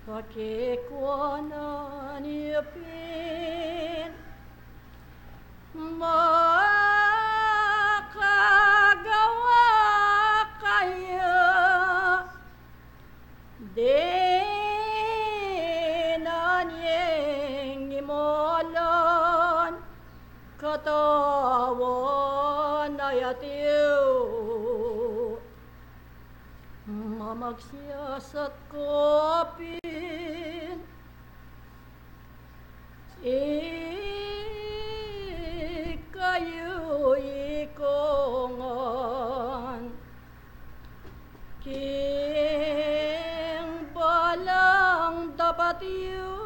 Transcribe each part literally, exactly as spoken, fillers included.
Pakikuanan yu pin, makagawa kayu, dinan yeng imolan, katawan a yatu. Mamagsiyasat ku pin, ikayu ikongan, king balang dapat yu,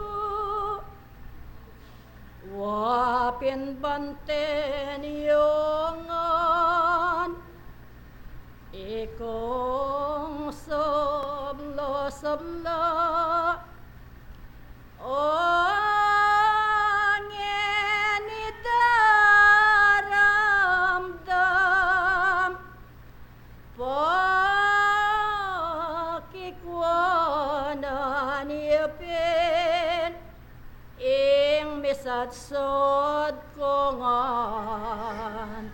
wa pin banten yu ngan, ikong sabla-sabla, o ngeni daramdam, pakikuanan yu pin, ing misadsad ku ngan,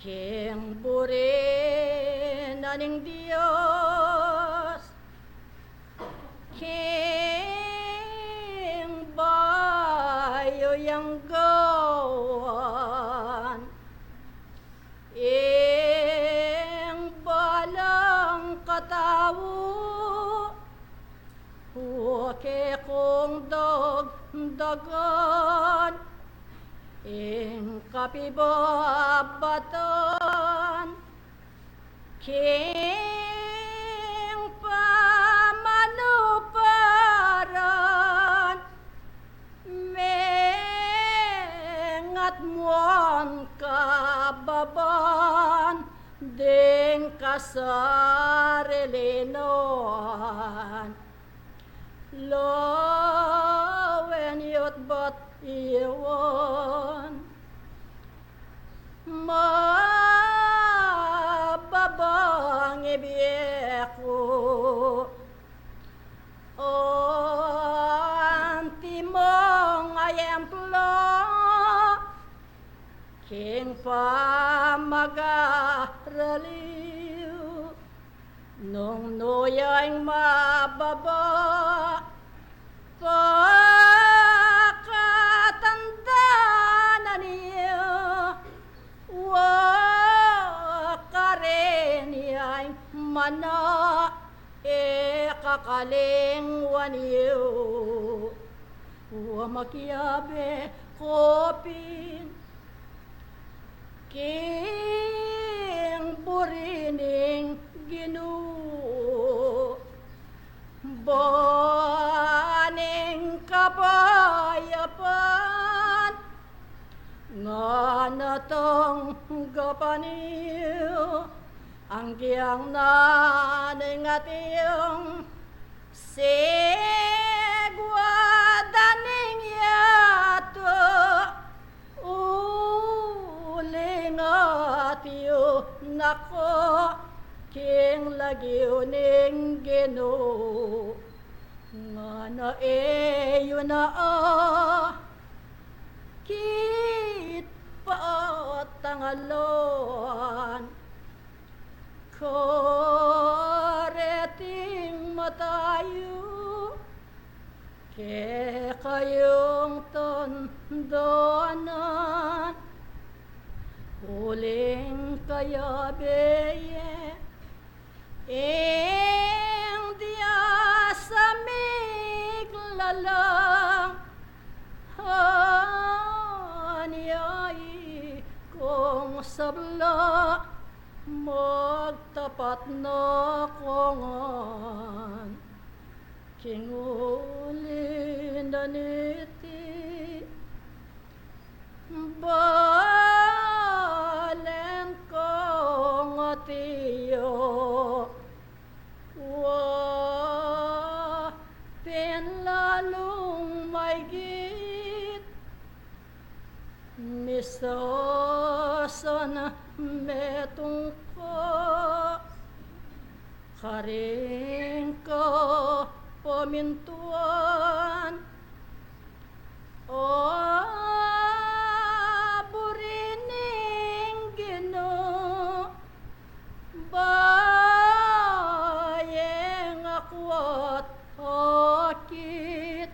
king buri na ning Dios, king bayu yang gawan, ing balang katau, wa ke kung dagdagan, ing kapibabatan, king pamanuparan, mengat muan kababan, ding kasarilinan. Lawen yu't bat iwan, mababang ibie ku, antimong ayemplo, king pamagarali yu, nung nu ya ing mababa, pakatandanan yu, wa karin ya ing mana, e kakalingwan yu, wa makiabe ku pin, king buri ning Ginu, ban ing kapayapan, ngana tanggapan yu, anggiang na ning atiu, sigwad ning yatu, uling atiu na ku king lagyu ning Ginu, ngana e yu na akit patangalan. Kareting mata yu, kekayung tandanan, uling kayabe ye ing Dios a miglalang, anyai kung sabla, magtapat na ku ngan king uli na niti. Balen kung atiu, wa pin lalung maigit, misasan metung ka karing kapal mintuan. O buri ning Ginu, bayeng aku at akit,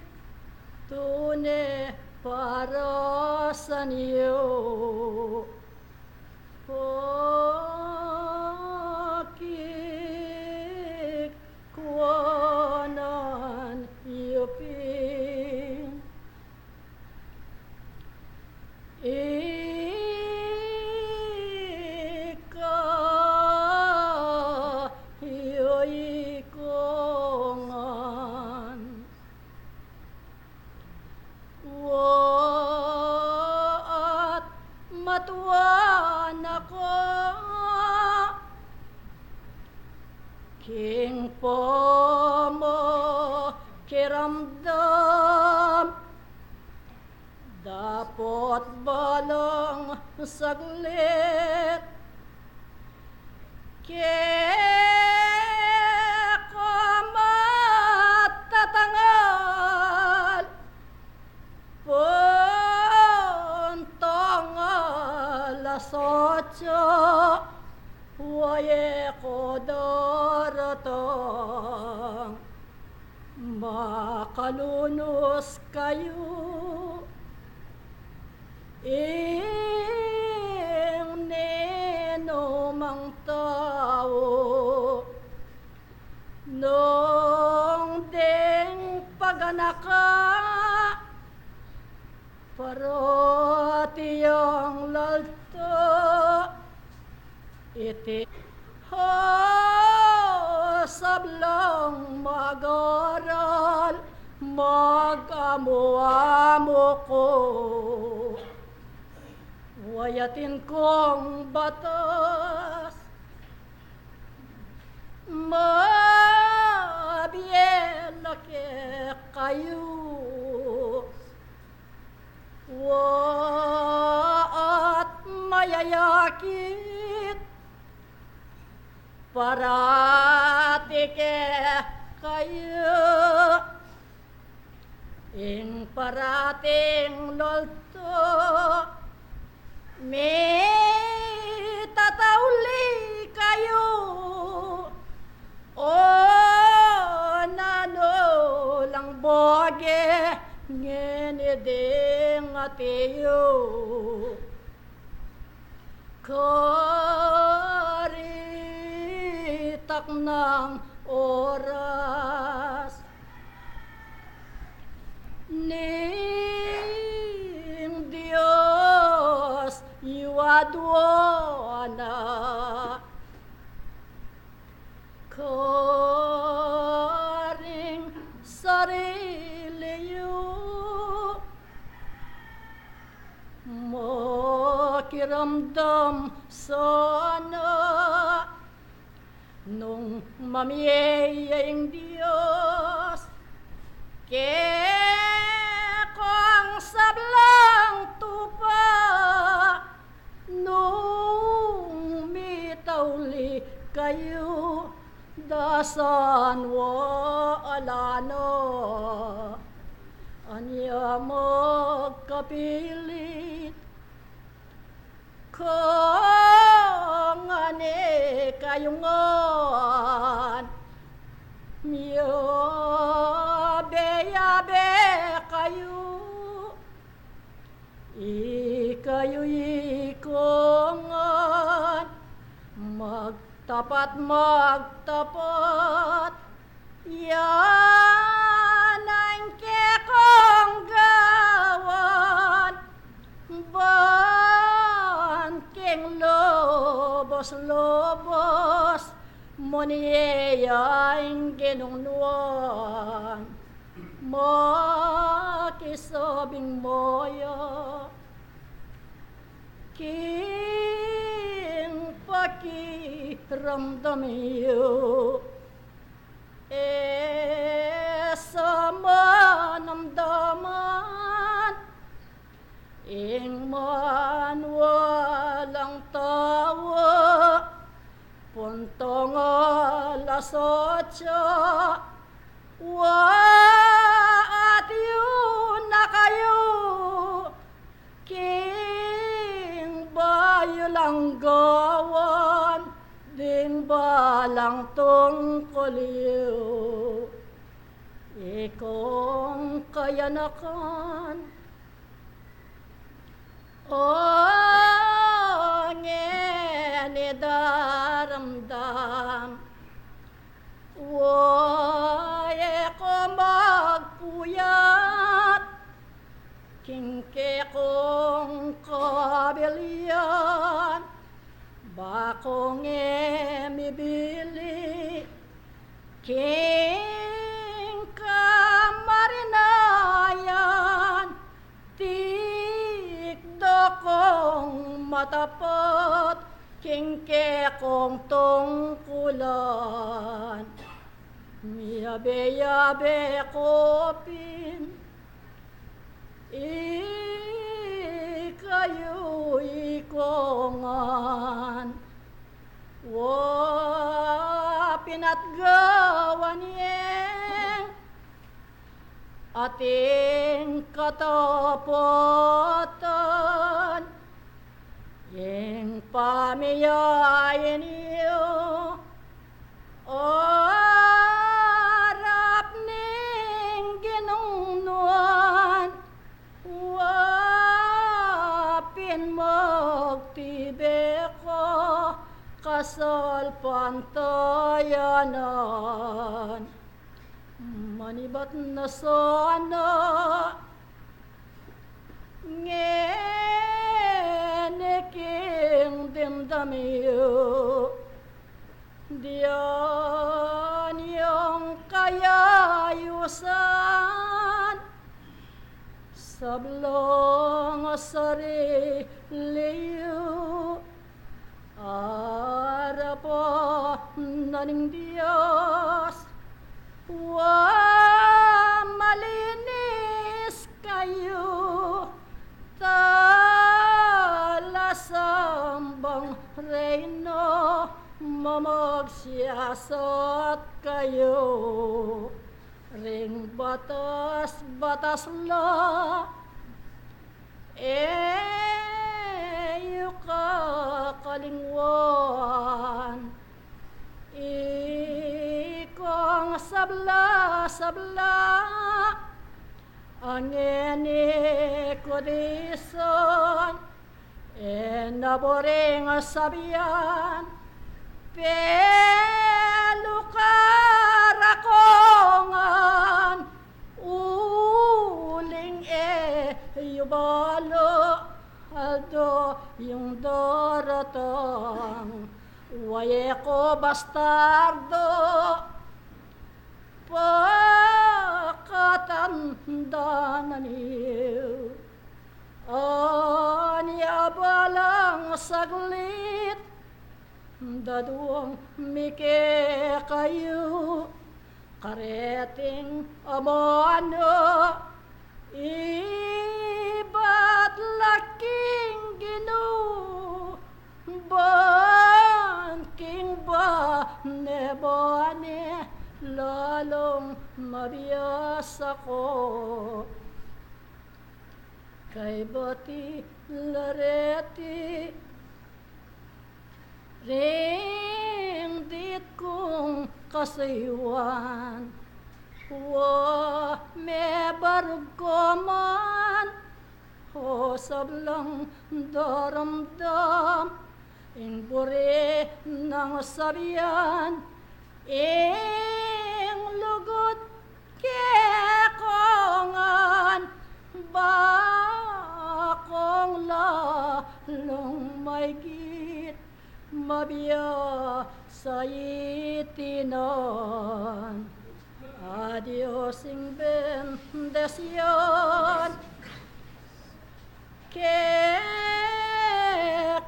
tune para sa niu. Pakik kuanan yu pin. Ika yu ikongan. Wa at matuan aku king pamakiramdam, dapot balang saglit keka matatangal, puntung alas otso, wa e ku daratang. Makalunus kayu, ing ninumang tau, nung deng paganaka, parati yang lalta. Iti, ha, sablang mag-aral, mag-amu-amu ku, wa atin kung batas, mabie la kekayu. Wa at mayayakit parati kekayu, ing parating lolto, mitatauli kayu. O nanu lang bage ngeni ding ati yu, karitak nang oras ning Dios yu aduan na. Karing sarili yu, makiramdam sana nung mamie ya ing Dios kekong sablang tupa. Nung mitauli kayu, dasan wa ala na, anya magkapilit. Kung ngeni kayu ngan miyabe-yabe kayu, ikayu ikongan, magtapat, magtapat, yan ang kekong gawan, ban king lubus-lubus mu ne yang kinunwan, makisabing maya king pakiramdam yu. E sa manamdaman ing manwalang tau, puntung alas otso, wa kong kayanakan. O ngeni daramdam, wa e ko magpuyat king kekong kabilian, ba kong e mibili king kamarinayan, tikdo kong matapat king kekong tungkulan. Miyabe-yabe ko pin ikayu, ika ngan. Wa pinatgawan yeng ating katapatan, ing pamiyain yu, o arap ning Ginu Nuan, wa pin magtibe ka kasalpantayanan. Manibat na sana ngeni king dimdam yu, dinan yung kayayusan, sablang sarili yu, arapan na ning Dios, wa malinis kayu, talasambang reyna, mamagsiyasat kayu ring batas-batas la, e yu kakalingwan. Ikong sabla-sabla, a ngeni ku disan, e na buring sabian, pelukar ku ngan, uling e yu balu aldo yung daratang. Wa e ku bastardu, pakatandanan yu. Anya balang saglit, daduang mi kekayu, kareting amanu, ibat la king Ginu, ban king bane-bane lalung mabiasa ku. Kaybat i la reti ring dit kung kasuyuan, wa mebarug ku man, o sablang daramdam, ing buri nang sabian, ing lugud kekongan, ba kong lalung maygit mabiasa iti nan. Adios ing bendisyun ke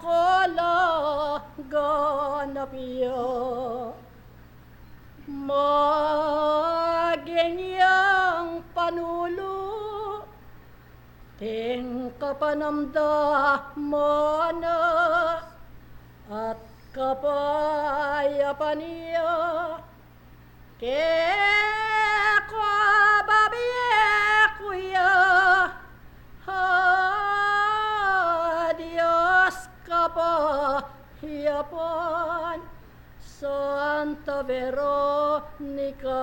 ku la ganap ya. Maging yang panulu, ting kapanamdaman na at kapayapan ya, ke ku babie ku ya, adios kapayapan. Santa Veronica.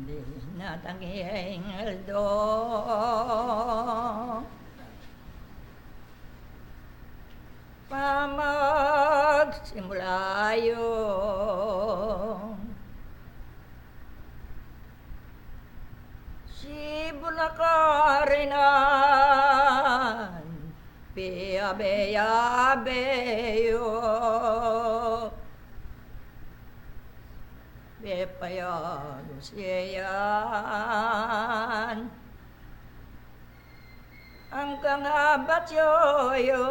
Dinatang ya ing aldo pamagsimula yu. Sibul a karinan, piabe-abe yu. Pepayalu siyan anggang abat yu, yu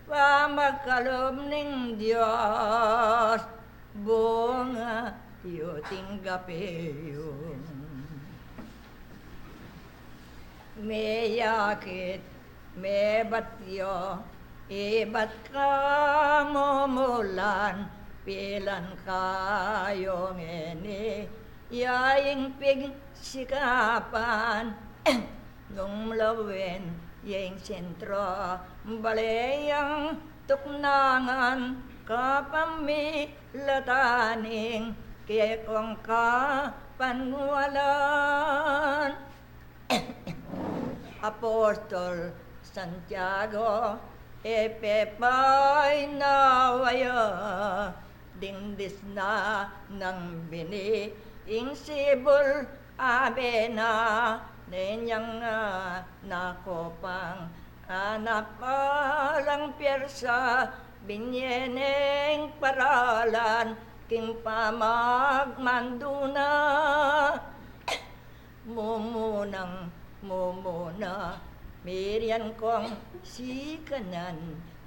pamagkalub ning Dios, bunga yu tinggap yu. Meyakit, mebat yu, ibat kamumulan, pilan kayu ngeni, ya ing pigsikapan. Nung lawen ya ing sentro, bale yang tuknangan, kapamilatan ning kekong kapanwalan. Apostol Santiago, e pe painawa ya ding disna nang bini, ing sibul abe na, ne nyang, ah, nakopang, ah, napalang pyersa, binye neng paralan king pamagmandu na. Mumunang mumuna, mirian kong sikanan,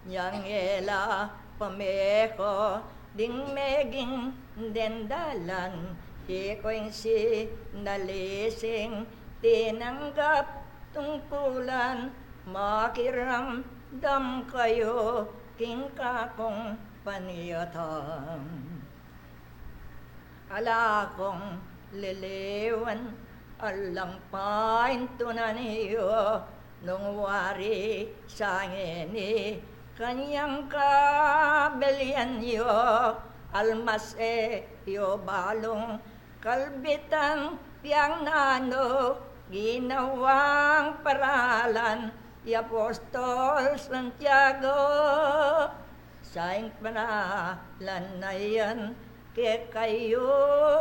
nyang e la pameko ding meging dendalan, iko ing sinalising tinanggap tungkulan, makiramdam kayu king kakung panyatang. Ala kong liliwan, alang paintunan yu, nung wari sa ngeni kanyang kabelian yu, almas e yu balung kalbitan, piang nanu ginawang paralan i Apostol Santiago. Sa ing paralan na yan kekayu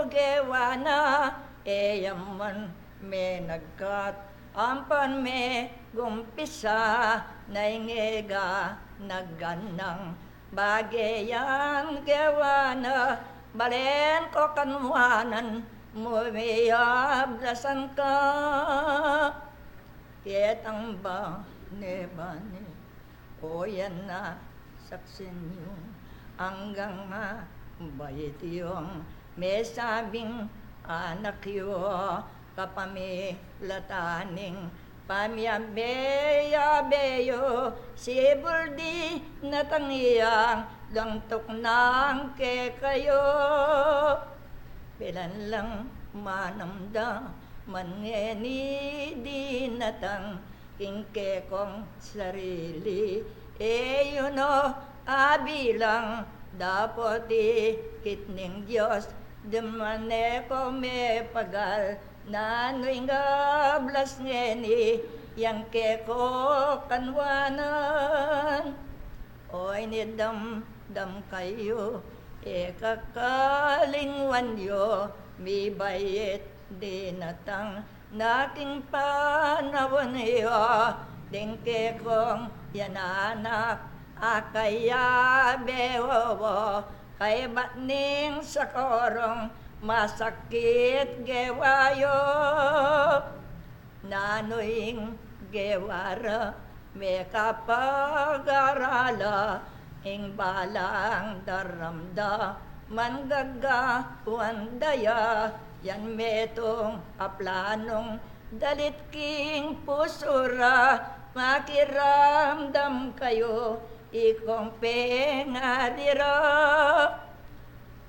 gewa na, e ya man menagkat ampon megumpisa, na ing e ga naganang bage yang gewa na, balen ko kanwanan mu, miyablasan ka. Ketang bane-bane, o yan na saksin yu, anggang mabait yung mesabing anak yu, kapamilatan ning pamiyabe-yabe yu, sibul dinatang yang dang tuknang kekayu. Pilan lang manamdaman ngeni dinatang king kekong sarili, e yu no abilang, dapot ikit ning Dios, dinan ne ko mepagal, nanu ing ablas ngeni yang kekong kanwanan. Oy, nidamdam kayu, e kakalingwan yu, mibait Dinatang na king panaun yu, ding kekong ya anak, a kayabe yu, kaybat ning sakurung masakit gewa yu. Nanu ing gewa ra, mekapag-aral la, ing balang daramdaman gagawan da ya, yan metung a planung dalit king pusu ra, makiramdam kayu, ikong pengari ra.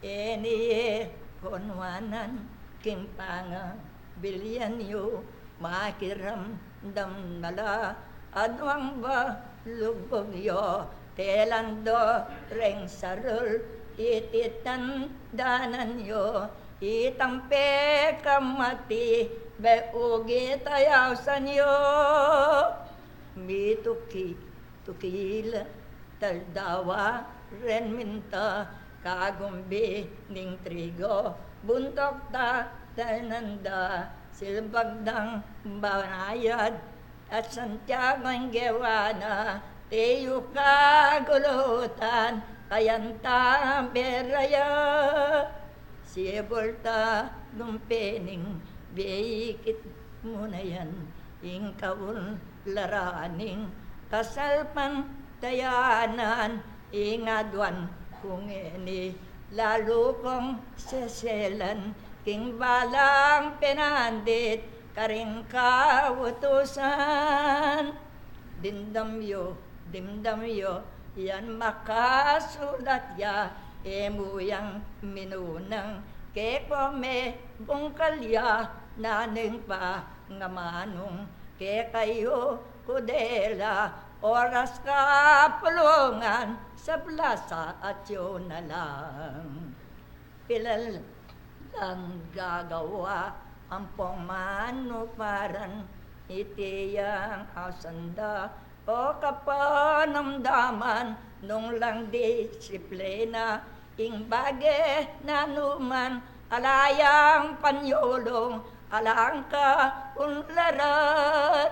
E ne ye kunwanan king pangabilian yu, makiramdam na la, aduang balugug yu, telan do reng sarul, iti tandanan yu, itang pekamati, be ugit a ausan yu. Mituki tukila, taldawa ren minta, kagumbi ning trigo, buntuk da, tanan da, silbag dang banayad, at Santiago ing gewa na, tiyu kagulutan, kayanta bera ya. Sibul ta dumpening, bikit mu na yan, ing kaunlaran ning kasalpantayanan, ing aduan ku ngeni, lalu kung seselan, king balang penandit, karing kautusan. Dimdam yu, dimdam yu, yan makasulat ya, e mu yang minunang, keko mebungkal ya, nanu ing pangamanung kekayu ku dela, oras kapulungan, sabla sa atyu na lang. Pilan lang gagawa ampong manuparan, iti yang ausan da o kapanamdaman, nung lang disiplina, ing bage nanuman, ala yang panyulung, alang kaunlaran.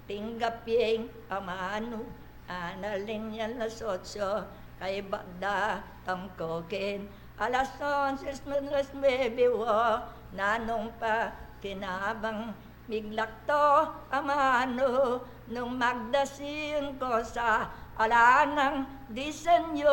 Tinggap yeng amanu, analing yan la sotso, kaybat da tangkoken, alas onse, alas nuebe, o nanung pakinabang, miglak to amanu, nung magdasi ing kosa, ala nang disenyu.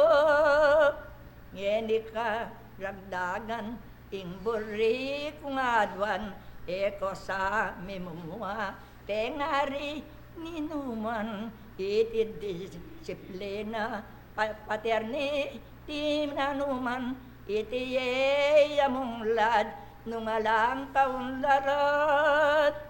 Ngeni karagdagan, ing buri kung aduan, e kosa mimumua, pengari ninuman, iti disiplina, pa-, paternity nanuman, iti ye ya munglad, nung alang kaunlaran.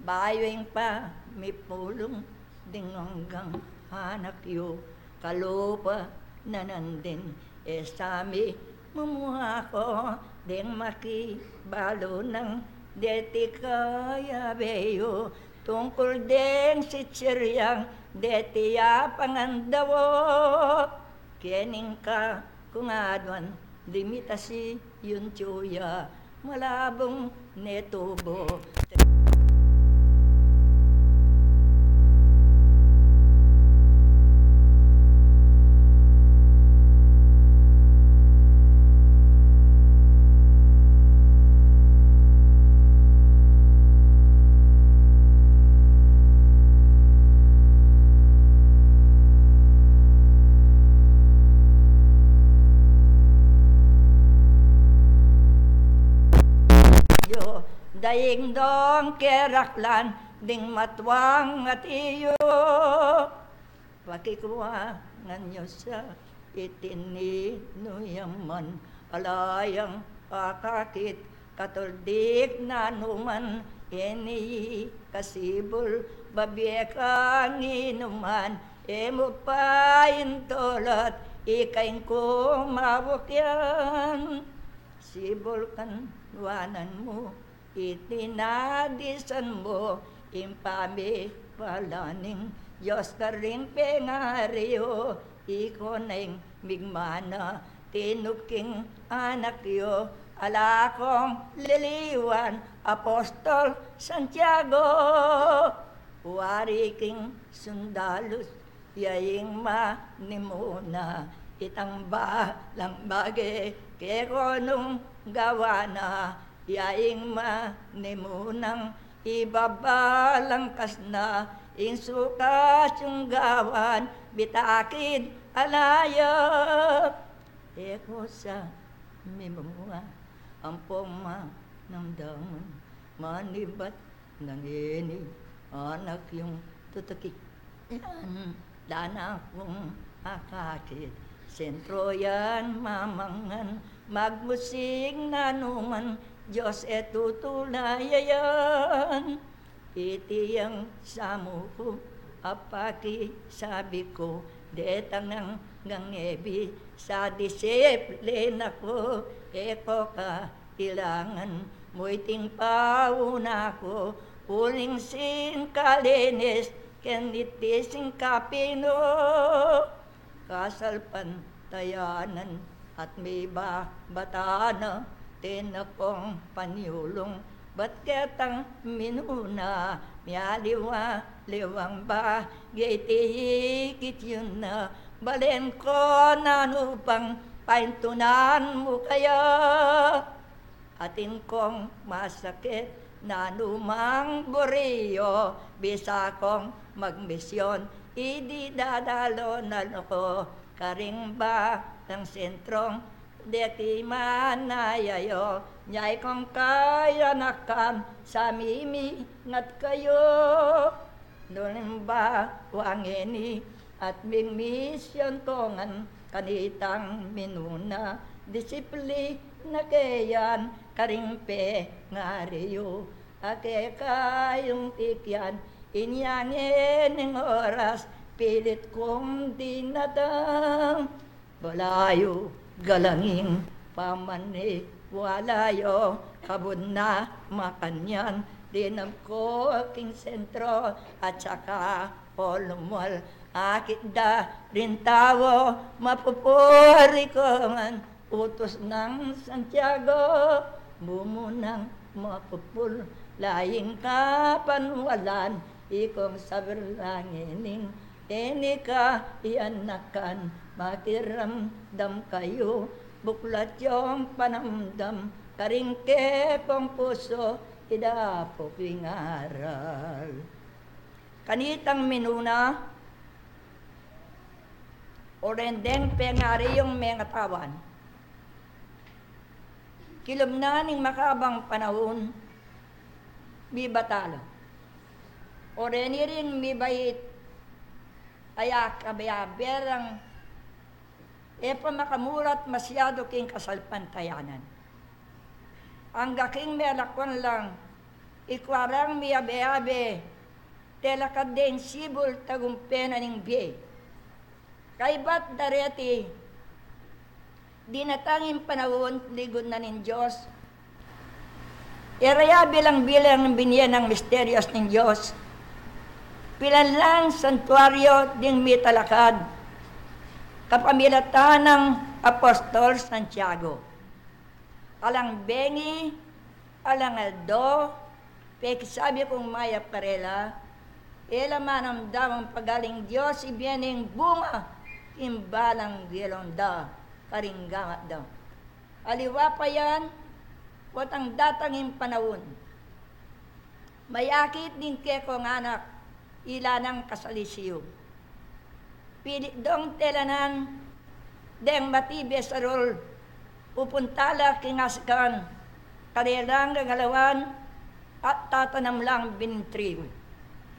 Bayu ing pamipulung ding anggang anak yu, kalupa na nandin, e sa mimumua ko, deng makibalu nang deti kayabe yu, tungkul deng sitsir yang deti apangandawa. Kening ka kung aduan limitasi yun, tyu ya malabung ne tubo. Yu, daing dong keraklan ding matuang ati yu. Pakikuangan yu sa iti ninu ya man, ala yang akakit katuldik nanuman, ini kasibul babie kang inuman, e mu paintulut, ika ing kumawuk yan. Sibul kan wanan mu, iti nadisan mu, ing pamipala ning Dios karing pengari yu, iko neng migmana, tinupking anak yu, Ala kong liliwan, Apostol Santiago, wari king sundalus, ya ing manimuna, itang balang bage, keko nung gawa na, ya ing manimunang ibabalangkas na, ing sukat yung gawan, bitakid alaya. E ko sa mimua, ampong manamdaman, manibat nang ini, anak yung tutuki. Yan, dana kung akakit, sentro yan, mamangan, magmusik na numan, Diyos e tutulayan. Iti yang samu ku, apaki sabi ku, detang nang ngangebi, sa disiplina ku, e ko kailangan, mu iting pauna ku, uling sing kalinis, ken iti sing kapinu. Kasalpantayanan at mibabata na, tinapong panyulung, bat ketang minuna, mialiwa-liwang ba, giti ikit yun na, balen ko nanu pang paintunan mu kaya. Atin kong masakit, nanu mang buri yo, bisa kong magmisyon, idi dadalo na ko, karing ba ng sentrong, de ki manaya yo, nyay kong kayanakan, sa mimingat kayo. Nulimbawa ngeni, at ming misyon ko ngan, kanitang minuna, disiplina ke yan, karing pengari yu, a kekayung tikyan, inya ngening oras, pilit kung dinatang. Balayu, galanging, pamaniwala yo, kabud na makanyan, dinam ko king sentro, at saka o lumual, akit da rin tao, mapupuri ko man, utus ng Santiago, bumunang mapupul, laying kapanwalan, ikong sabrang ining, ini ka iyanakan, makiramdam kayu, buklat yung panamdam, karing kekong pusu, ida pu king aral. Kanitang minuna, o reng deng pengari yung mengatawan. Kilub na ning makabang panaun, mibatala. O reni ring mibait, aya kabeaberang, e pa makamulat masyadu king kasalpantayanan. Angga king melakwan lang, ikwa rang miabe-abe, telakad deng sibul tagumpe na ning bie. Kaybat dareti, dinatang ing panaun, ligud na ning Dios. E ra ya bilang-bilang ing binie nang misterios ning Dios. Pilan lang santuario ding mitalakad, kapamilatan nang Apostol Santiago. Alang bengi, alang aldo, pekisabi kung mayap karela, e la manamdaman pagaling Dios, ibie neng bunga king balang gelong da, karing gamat da. Aliwa pa yan, potang datang ing panaun, mayakit ding kekong anak, ila nang kasalisiu. Pilit dong telanan deng matibe sarul, pupunta la king asikan, karelang gagalawan, at tatanam lang bining trigu.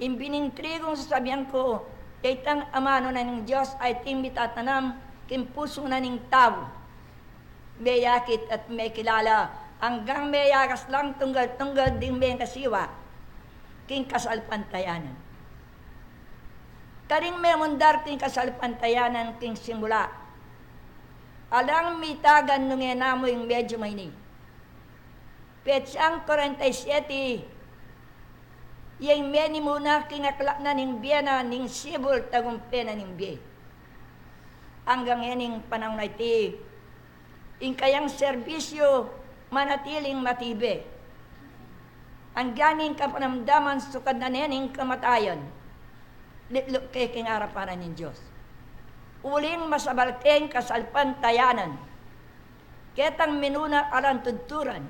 Ing bining trigu, sasabian ku, detang amanu na ning Dios, a iting mitatanam king pusu na ning tau. Meyakit at mekilala, anggang meyagas lang tunggal-tunggal ding mengasiwa king kasalpantayanan. Karing memundar king kasalpantayanan king simula, alang mitagan nung e namu ing medyu maini. Petsang kuarenta y siete, ya ing menimuna king aklat na ning bie na ning sibul tagumpe na ning bie. Anggang ngening panaun a iti, ing kayang serbisyu, manatiling matibe. Anggang ing kapanamdaman sukad na ne ning kamatayan, likluk ke king arapan na ning Dios. Uling masabal ke ing kasalpantayanan. Ketang minuna alang tudturan.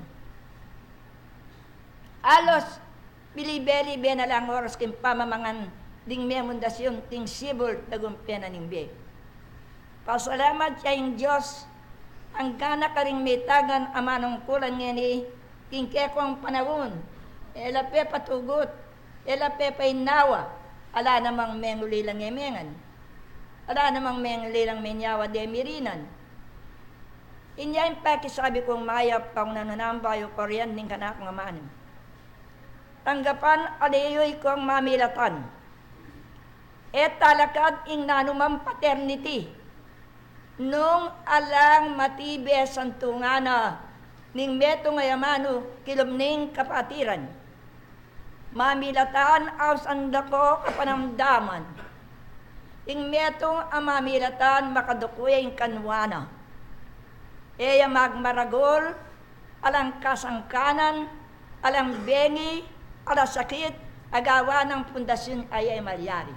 Alos bilibe-libe na lang oras king pamamangan ding memundasyun king sibul tagumpe na ning bie. Pasalamat ya ing Dios, anggang na karing mitagan a manungkulan ngeni king kekong panaun, e la pepatugut, e la pepainawa, ala namang mengulilang emengan, ala namang mengulilang menyawa demirinan. Inya ing pakisabi kung mayap kung nanunambayu korian ning kanakung amanu. Tanggapan aliyu ikong mamilatan. E talakad ing nanumang paternity nung alang matibe santungan na ning metung a amanu kilub ning kapatiran. Mamilatan ausan da ko kapanamdaman. Ing metung a mamilatan makaduku ya ing kanwa na. E ya magmaragul, alang kasangkanan, alang bengi, alang sakit, agawa nang pundasyun a e malyari.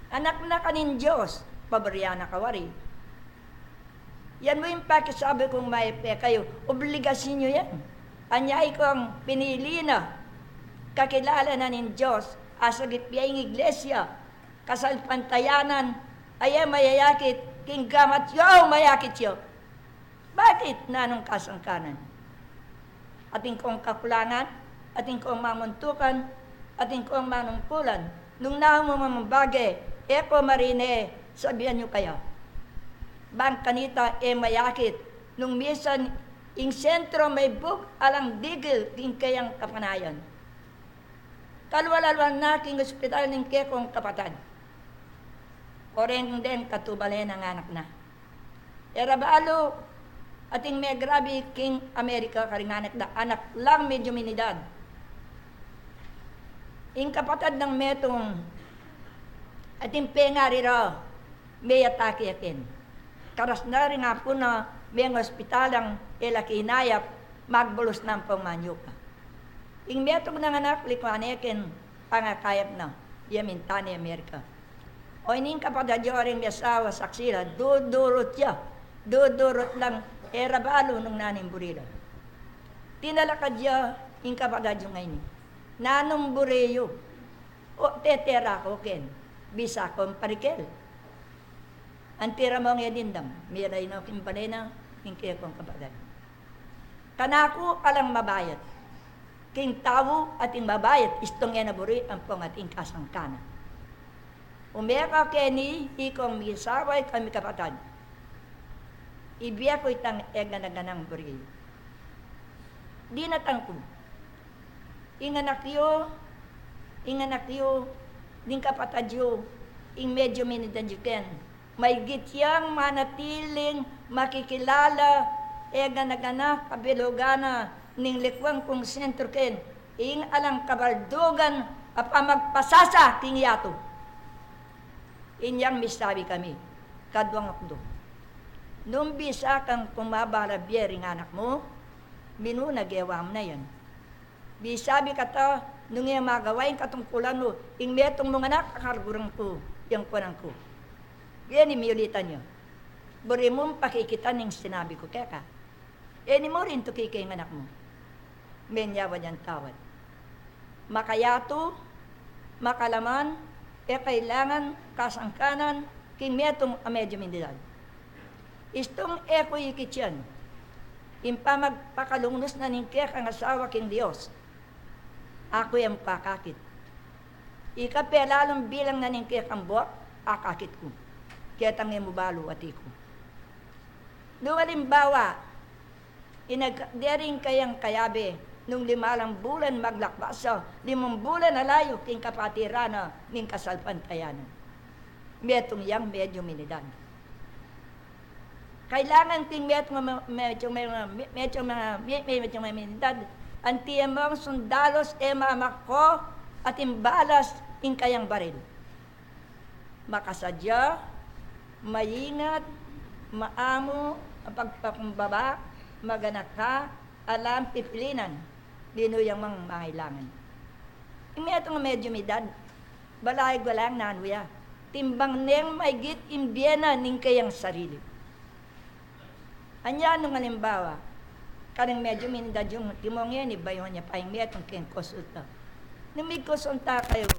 Anak na ka ning Dios, paburian na ka wari. Yan mu ing pakisabi kung mayap kekayu, obligasyun yu yan. Anya ikong pinili na, kakilala na ning Dios, asagip ya ing iglesia, kasalpantayanan, a e mayayakit, king gamat yu, mayakit yu. Bakit? Nanung kasangkanan? Atin kong kakulangan, atin kong mamuntukan, atin kong manungkulan. Nung namu mamang bage, e ko marine, sabian yu kaya. Bang kanita e mayakit, nung misan ing sentro maibug alang digil king keyang kapanayan. Kalwal-alwal na king ospital ning kekong kapatad. Koreng deng katubale nang anak na. E ra balu ating megrabi king Amerika karing anak da, anak lang medyo minidad. Ing kapatad nang metung ating pengari ra, meyatake ya ken. Karas na ring apun na, meng ospitalang e la kinayap, magbulus na ampong manyuka. Ing metung nang anak, likuan ne ken, pangakayap na, ya minta ne Amerika. O ining kapatad yu ring miasawa, saksi la, dudurut ya, dudurut lang, e ra balu nung nanung buri la. Tinalakad ya ing kapatad yu ngeni. Nanung buri yu? O, tetera ko ken, bisa kong parikel. Anti ra mong e dindam, mirain no king bale na, king kekong kapatad. Kanaku alang mabayat. King tau ating mabayat, istung e na buri ampong ating kasangkanan. Ume ka keni, ikong miasawa, ikong mikapatad. Ibie ku itang e gana-ganang buri. Dinatang ku. Ing anak yu, ing anak yu, ding kapatad yu, ing medyo minidad yu ken. Maigit yang manatiling makikilala, e gana-gana, kabilugan na, ning likuan kung sentro ken, ing alang kabaldugan a pamagpasasa king yatu. Inyang misabi kami, kaduang okduk. Nung bisa kang kumabala bie ring anak mu, minuna gewa mu na yan. Bisabi kata, nung e magawa ing katungkulan mu, ing metung mung anak, akarguran ku, yang kuanan ku. Geni miulitan ya. Buri mung pakikitan ing sinabi ku keka. E ni mu rin tuki king anak mu. Menyawa yang tawad. Makayatu, makalaman, e kailangan kasangkanan, king metung a medyo minidad. Istung e ku ikit yan, ing pamagpakalunus na ning kekang asawa king Dios, aku yang pakakit. Ika pelalung bilang na ning kekang buak, akakit ku. Ketang e mu balu ati ku. Nung alimbawa, inagkat de ring kayang kayabe, nung lima lang bulan maglakbas ya, limang bulan a layu king kapatiran na ning kasalpantayanan. Metung yang medyo minidad. Kailangan king metung, me-, metung, me-, me-, metung, me-, me-, metung minidad, anti e mung sundalus e mamakko ating balas ing kayang baril. Makasadya, maingat, maamu a pagpakumbaba, Maganaka, alang pipilinan, linuyang mang mangailangan. Ing metung a medyum edad, balayag wa lang nanu ya. Timbang neng maigit ing bie na ning kayang sarili. Anya nung alimbawa, karing medyum edad yung timong yan, ibayuan ya pa ing metung keng konsulta. Nung migkonsulta kayu,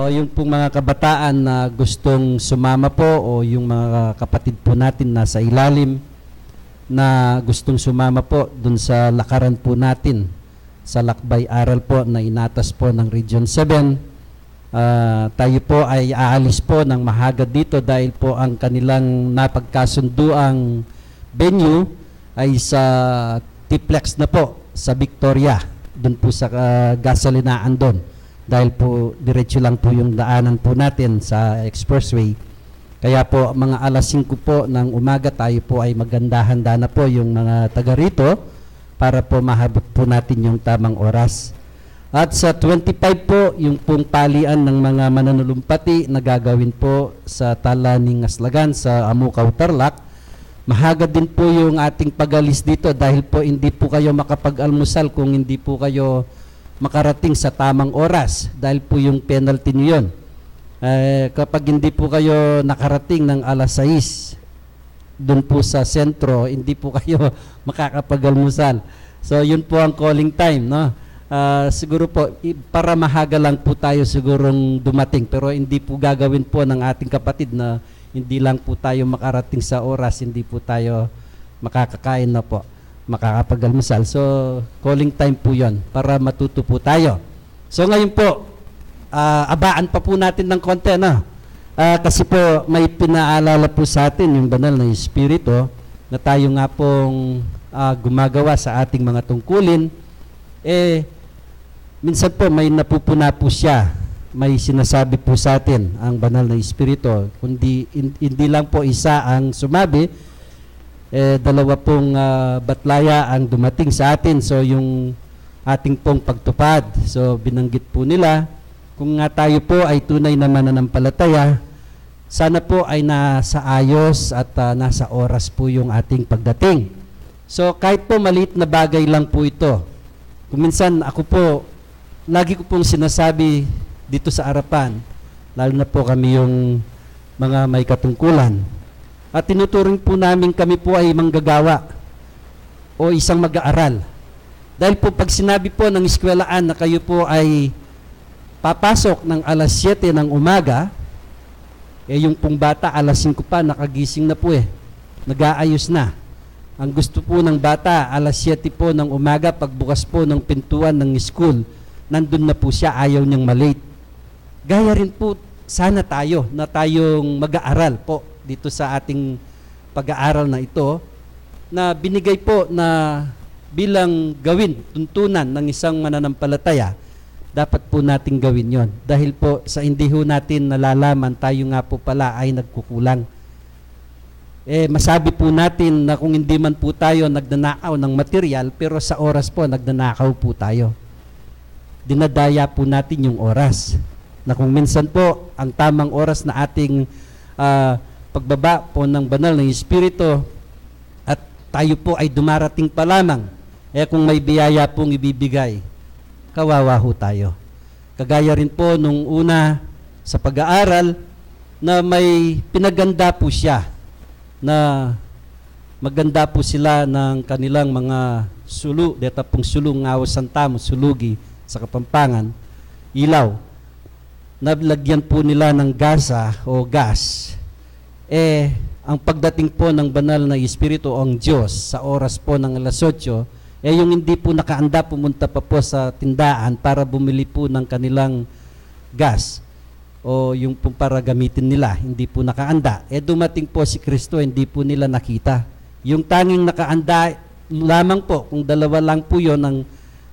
O yung pong mga kabataan na gustong sumama po, o yung mga kapatid po natin nasa ilalim na gustong sumama po dun sa lakaran po natin sa lakbay aral po na inatas po ng Region seven, ah, tayo po ay aalis po ng mahagad dito dahil po ang kanilang napagkasunduang venue ay sa T-Plex na po, sa Victoria, dun po sa, ah, gasolinaan dun. Dahil po diretso lang po yung daanan po natin sa expressway. Kaya po, mga alas singko po ng umaga, tayo po ay maghanda-handa na po, yung mga taga rito, para po mahabot po natin yung tamang oras. At sa twenty-five po, yung pong palian ng mga mananulumpati na gagawin po sa Tala ning Aslagan sa Amukaw, Tarlac, mahagad din po yung ating pag-alis dito dahil po hindi po kayo makapag-almusal kung hindi po kayo makarating sa tamang oras, dahil po yung penalty nyo yun. Eh, kapag hindi po kayo nakarating ng alas sais dun po sa sentro, hindi po kayo makakapag-almusal. So, yun po ang calling time, no? Ah, siguro po, i-, para mahaga lang po tayo sigurong dumating, pero hindi po gagawin po ng ating kapatid na hindi lang po tayo makarating sa oras, hindi po tayo makakakain na po, makakapag-almusal. So, calling time po yon para matuto po tayo. So, ngayon po, ah, abaan pa po natin ng konti, no? Ah, kasi po, may pinaalala po sa atin yung Banal na Espiritu na tayo nga pong, ah, gumagawa sa ating mga tungkulin, eh, minsan po may napupuna po siya, may sinasabi po sa atin ang Banal na Espiritu, kundi hin-, hindi lang po isa ang sumabi, eh, dalawa pong, ah, batlaya ang dumating sa atin. So, yung ating pong pagtupad. So, binanggit po nila, kung nga tayo po ay tunay na mananampalataya, sana po ay nasa ayos at, ah, nasa oras po yung ating pagdating. So, kahit po maliit na bagay lang po ito. Kung minsan ako po, lagi ko pong sinasabi dito sa arapan, lalo na po kami yung mga may katungkulan, at tinuturing po namin kami po ay manggagawa o isang mag-aaral. Dahil po, pag sinabi po ng eskwelahan na kayo po ay papasok ng alas siyete ng umaga, eh, yung pong bata alas singko pa, nakagising na po eh. Nag-aayos na. Ang gusto po ng bata, alas siyete po ng umaga, pagbukas po ng pintuan ng school, nandun na po siya, ayaw niyang ma-late. Gaya rin po sana tayo na tayong mag-aaral po dito sa ating pag-aaral na ito, na binigay po na bilang gawin, tuntunan ng isang mananampalataya, dapat po nating gawin yon. Dahil po, sa hindi ho natin nalalaman, tayo nga po pala ay nagkukulang. Eh, masabi po natin na kung hindi man po tayo nagnanakaw ng material, pero sa oras po, nagnanakaw po tayo. Dinadaya po natin yung oras. Na kung minsan po, ang tamang oras na ating, ah, pagbaba po ng Banal na Espiritu at tayo po ay dumarating pa lamang, eh, kung may biyaya pong ibibigay, kawawa ho tayo. Kagaya rin po nung una sa pag-aaral na may pinaganda po siya na maganda po sila ng kanilang mga sulu, deta pong sulu, ngawasan tamu sulugi sa Kapampangan, ilaw. Nalagyan po nila ng gasa o gas. Eh, ang pagdating po ng Banal na Espiritu o ang Diyos sa oras po ng alas otso, eh, yung hindi po nakaanda pumunta pa po sa tindahan para bumili po ng kanilang gas o yung pong para gamitin nila, hindi po nakaanda. Eh, dumating po si Kristo, hindi po nila nakita. Yung tanging nakaanda lamang po, kung dalawa lang po yon ang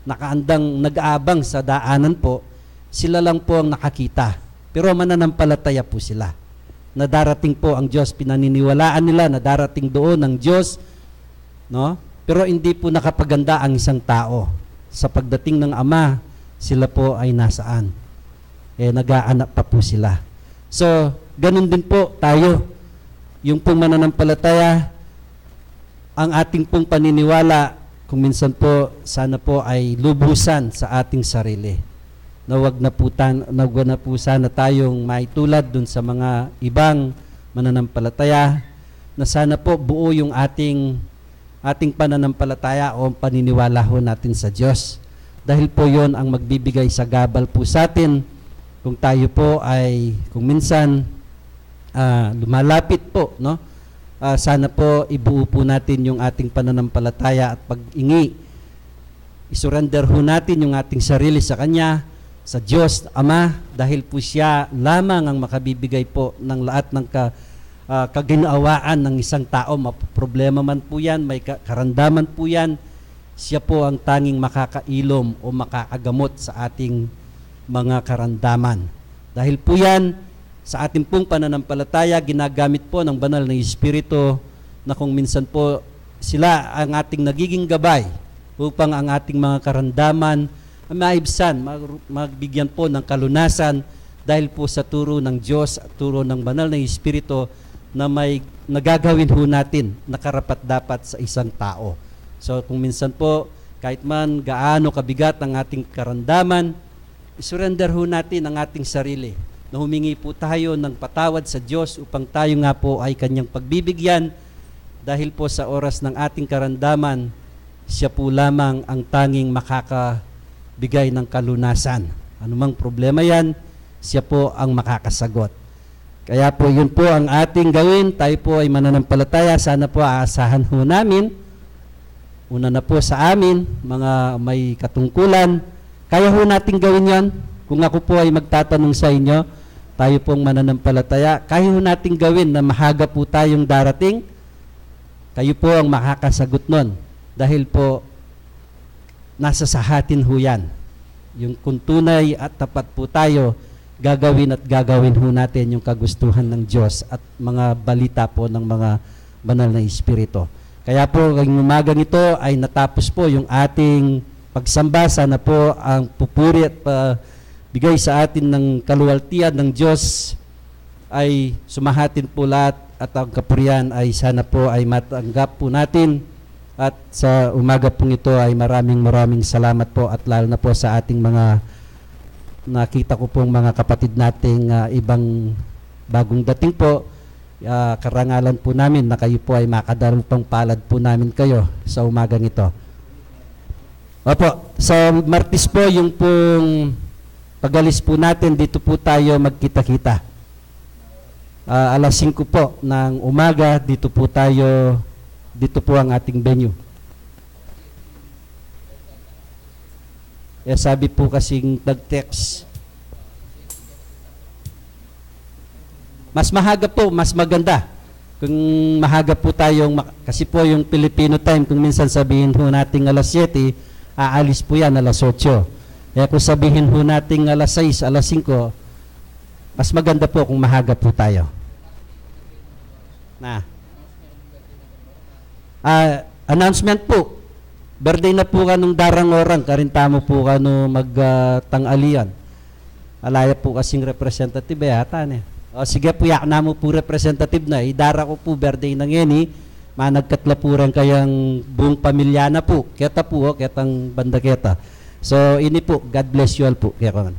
nakaandang nag-aabang sa daanan po, sila lang po ang nakakita. Pero mananampalataya po sila na darating po ang Diyos, pinaniniwalaan nila na darating doon ang Diyos, no? Pero hindi po nakapaganda ang isang tao. Sa pagdating ng Ama, sila po ay nasaan? Eh, nag-aanap pa po sila. So, ganun din po tayo. Yung pong mananampalataya, ang ating pong paniniwala, kung minsan po, sana po ay lubusan sa ating sarili. Na wag na po tan-, na wag na po sana tayong maitulad dun sa mga ibang mananampalataya, na sana po buo yung ating, ating pananampalataya o paniniwala ho natin sa Diyos. Dahil po yon ang magbibigay sa gabal po sa atin Kung tayo po ay, kung minsan, ah, lumalapit po, no? Ah, sana po ibuo po natin yung ating pananampalataya at pag-ingi. I-surrender ho natin yung ating sarili sa Kanya, sa Diyos Ama, dahil po Siya lamang ang makabibigay po ng lahat ng ka-, ah, kaginawaan ng isang tao. Maproblema man po yan, may ka-, karandaman po yan, Siya po ang tanging makakailom o makakagamot sa ating mga karandaman. Dahil po yan, sa ating pong pananampalataya, ginagamit po ng Banal na Espiritu na kung minsan po sila ang ating nagiging gabay upang ang ating mga karandaman ay maibsan, mag-, magbigyan po ng kalunasan dahil po sa turo ng Diyos at turo ng Banal na Espiritu na may nagagawin ho natin na karapat-dapat sa isang tao. So, kung minsan po, kahit man gaano kabigat ang ating karandaman, i-surrender ho natin ang ating sarili na humingi po tayo ng patawad sa Diyos upang tayo nga po ay Kanyang pagbibigyan dahil po sa oras ng ating karandaman, Siya po lamang ang tanging makakabigay ng kalunasan. Anumang problema yan, Siya po ang makakasagot. Kaya po, yun po ang ating gawin. Tayo po ay mananampalataya. Sana po aasahan ho namin. Una na po sa amin, mga may katungkulan. Kaya ho nating gawin yon. Kung ako po ay magtatanong sa inyo, tayo pong mananampalataya, kaya ho nating gawin na mahaga po tayong darating, kayo po ang makakasagot nun. Dahil po, nasa sa atin ho yan. Yung kung tunay at tapat po tayo, gagawin at gagawin ho natin yung kagustuhan ng Diyos at mga balita po ng mga banal na espiritu. Kaya po, ngayong umagang ito ay natapos po yung ating pagsamba. Sana po ang pupuri at pa-, bigay sa atin ng kaluwalhatian ng Diyos ay sumahatin po lahat at ang kapurian ay sana po ay matanggap po natin. At sa umaga pong ito ay maraming, maraming salamat po at lalo na po sa ating mga nakita ko pong mga kapatid nating, ah, ibang bagong dating po. Ah, karangalan po namin na kayo po ay makadalupang palad po namin kayo sa umagang ito. Opo, sa Martes po, yung pong pag-alis po natin, dito po tayo magkita-kita. Ah, alas singko po ng umaga, dito po tayo, dito po ang ating venue. Eh, sabi po kasing nag-text, mas mahaga po, mas maganda. Kung mahaga po tayong mak-, kasi po yung Filipino time, kung minsan sabihin ho nating alas siyete, aalis po yan alas otso. Kaya kung sabihin ho nating alas sais, alas singko, mas maganda po kung mahaga po tayo. Na. Ah, announcement po. Birthday na po kanu darang orang, karin tamu po kanu mag, ah, tangalian. Ala ya po kasing representative, eh, ata ne. O, sige po, yak namu po representative na. Idara ku po birthday na ngeni, managkat la po rin kayang buong pamilya na po. Keta po, o, ketang banda keta. So, ini po, God bless you all po. Kaya ko man.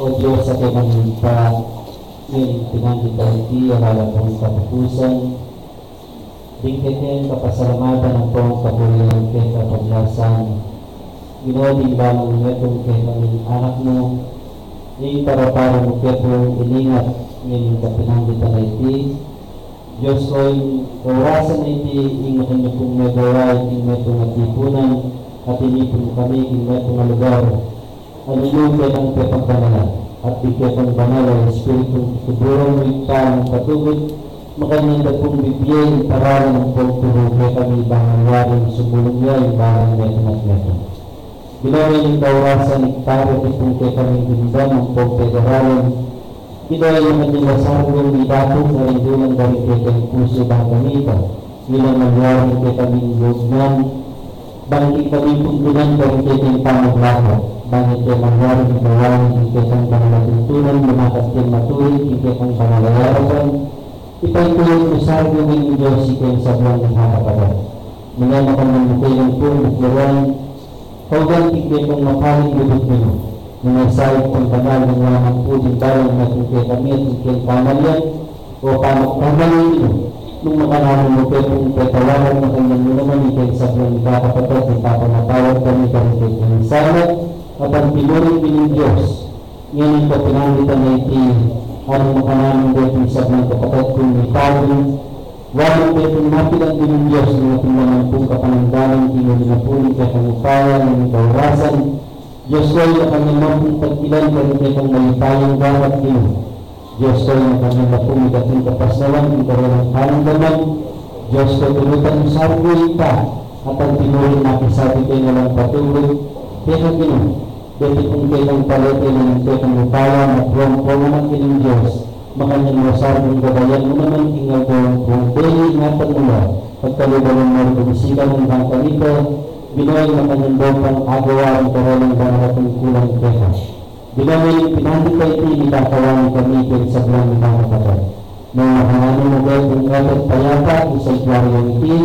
O Dios a kekami Ibpa, ing pinandit a iti, ala pung kapupusan, ding kekeng kapasalamatan ampong kapurian keka paglasan, Ginu, ding balang metung kekaming anak mu, ing para-para mu kekung iningat ning kapinanditan a iti, Dios ko, ing kaurasan a iti, ing makanyan pung megawa ing metung a tipunan, at inipun kami king metung a lugar, a ninu kekang pepagbanalan, at ding kekang banal a Espiritu, tuburan mu ing taong patubud, makanyan da pung bibie ing paralan ampong turu kekami bang malyari sumulung ya ing balang metung at metung. Ginu, ing kaurasan, ing tara tipun kekaming dimdam ampong pegaralan, Ginu, ing makanyan a sargun mi datu karing dulang karing kekeng pusu bang kanita, ilang malyari kekaming lugnan, bang kekami pung tunan karing kekeng pamaglapat, bang iti malyari ing gawan ing kekang banal a tuntunan, lumakat keng maturid ing kekang banal a arapan, ipaitu mu sargun ing Dios ikeng sablang ikakapatad. Nune makanyan mu keng pung bukuran, kaugan king kekang mapalid lubud, Ginu. Nune saik pang banal ning wanan pu ding balang metung kekami at king keng pamalian, o pamagpamalian, Ginu. Nung makananu mu kekung petawaran, makanyan mu naman ikeng sablang ikakapatad, ing papamatawad kami karing kekeng sala, at ang pinuring Ginung Dios, ngening kapinanditan a iti, nung makananu mu kekung sablang kapatad kung mipadu, wanan kekung mapilan Ginung Dios, nung atin naman pung kapanandanan king uli na pu ning kekang upaya, ngening kaurasan, Dios ko, makanyan mu pung pagkilan karing kekang mayupayang gamat, Ginu. Dios ko, makanyan mu pung ikating kapasnawan king karelang panandaman. Dios ko, turutan mu sargun ita, at ang tinuring makisabi keng alang patubud keka, Ginu. Deti pung kekang palete ning kekang upaya, matuang pung anak ning Dios, makanyan mu sargun gabayan mu naman king aldo ampong beni, ingatan mu la, at kaluban mu la ring bisikan ning bangkang ita, Ginu, makanyan mu pang agawan ing karelang banal a tungkulan keka. Ginu, ing pinandit a iti, mikakawan kami king sablang mikakapatad. Nung makananu mu kekung ebat payapa ing santuaryung iti,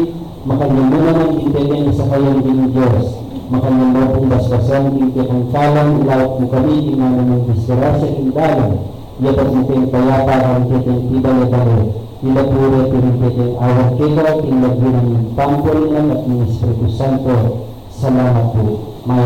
makanyan mu naman king kekeng sakayan ning Dios, makanyan mu pung basbasan king kekang kalam, ilaut mu kami king nanu mang disgrasya king dalan, iyabat mu keng payapa ing kekeng pibale-bale, ila pu reti ing kekeng awat keka, king lagyu ning Ibpa, ning Anak, at ning Espiritu Santo. Salamat pu. Maya